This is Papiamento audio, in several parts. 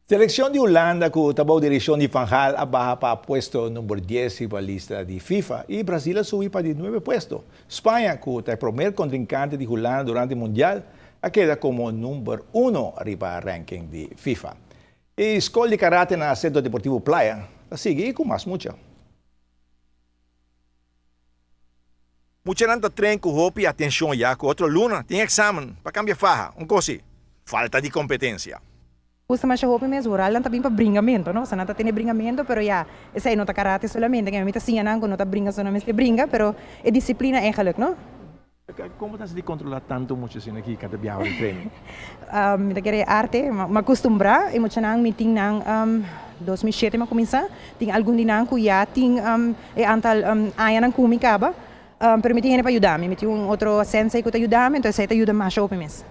Seleccion di Hulanda cu ta bou direccion di Van Gaal a baha pa puesto number dies riba lista di FIFA y Brasil a subi pa di nuebe puesto. Spaña, cu ta e promer contrincante di Hulanda durante Mundial, a keda como number uno riba ranking di FIFA. E scol di karate na Centro Deportivo Playa ta sigui cu mas mucha. Muchanan ta train ku hopi atenshon ya ku otro luna tin eksamen pa kambia faha, un kosi, falta di kompetensia. Gusta masha hopi mes, oral nan ta bin pa bringamento, no? Pasobra nan ta tene bringamento, pero ya, esei no ta karate solamente, mi ta siña nan ku no ta bringa so nan mester bringa, pero e disiplina eigenlijk, no? Como ta haci di controla tanto mucha asina aki cada biaha di training? Mi ta kere e arte, mi a custumbra e muchanan, mi tin nan 2007 mi a cuminsa, tin algun di nan cu ya tin e antal añanan cu mi caba, pero mi tin hende pa yuda mi, mi tin un otro sensei cu ta yuda mi, entonces esey ta yuda masha hopi mes.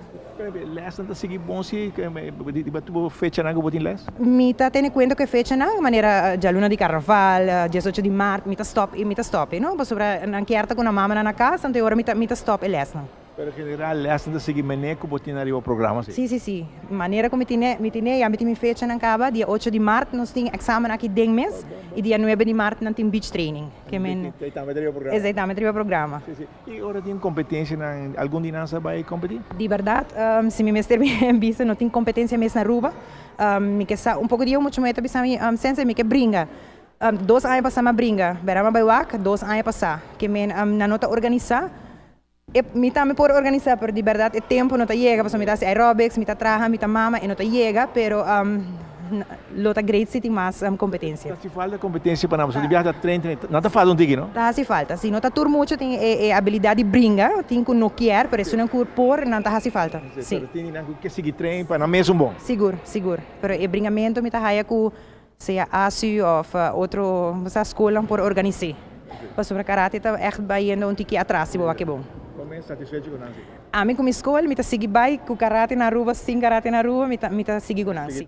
Lesnan ta sigui bon si? Riba tur fechanan ku bo tin les? Mi ta tene kuenta ku e fechanan, manera djaluna di karnaval, diesocho di mart, mi ta stòp i mi ta stòp e no, pasobra nan kier ta ku nan mamanan na kas, anto e ora mi ta mi ta stòp e lèsnan. Pero en general lèsnan ta sigui mene ku bo tin ariba programa si? Si, si, si. Manera ku mi tine mi tine ya mi tin mi fechanan kaba, dia ocho di mart nos tin eksamen aki den mes i dia nuebe di mart nan tin beach training. Ke men. Esei tambe ta riba programa? Esei tambe ta riba programa. Si, si. I ora tin kompetensianan, algun di nan sa bai kompetí? Di bèrdat, si mi mester bisa, no tin kompetensia mes na Aruba. Mi ke sa un poko di yo muchu muhé ta bisa mi, Sensei, mi ke bringa. Dos aña pasá mi a bringa, bèrdat mi a bai wak dos aña pasá. Ke men nan no ta organisá. E mi tambe por organisá, pero di bèrdat e tempu no ta yega, pasobra mi ta hasi aerobics, mi ta traha, mi ta mama, e no ta yega, pero Lo ta great si tin mas competencia. Ta haci falta competencia pa nan, pasobra di biaha ta train train, nan ta falta un tiki no? Ta haci falta, si no ta tur mucha tin e e abilidad di bringa, tin cu no kier, pero esunnan cu por nan ta haci falta, si. Pero tin di nan cu ke sigui train pa nan mes un bon. Sigur, sigur, pero e bringamento mi ta haya cu sea ASU of otro scolnan por organise, pasobra karate ta echt bayendo un tiki atras si bo wak e bon. Bo mes satisfecho cu nan si? Ami cu mi scol mi ta sigui bay cu karate na Aruba, sin karate na Aruba mi ta mi ta sigui cu nan si.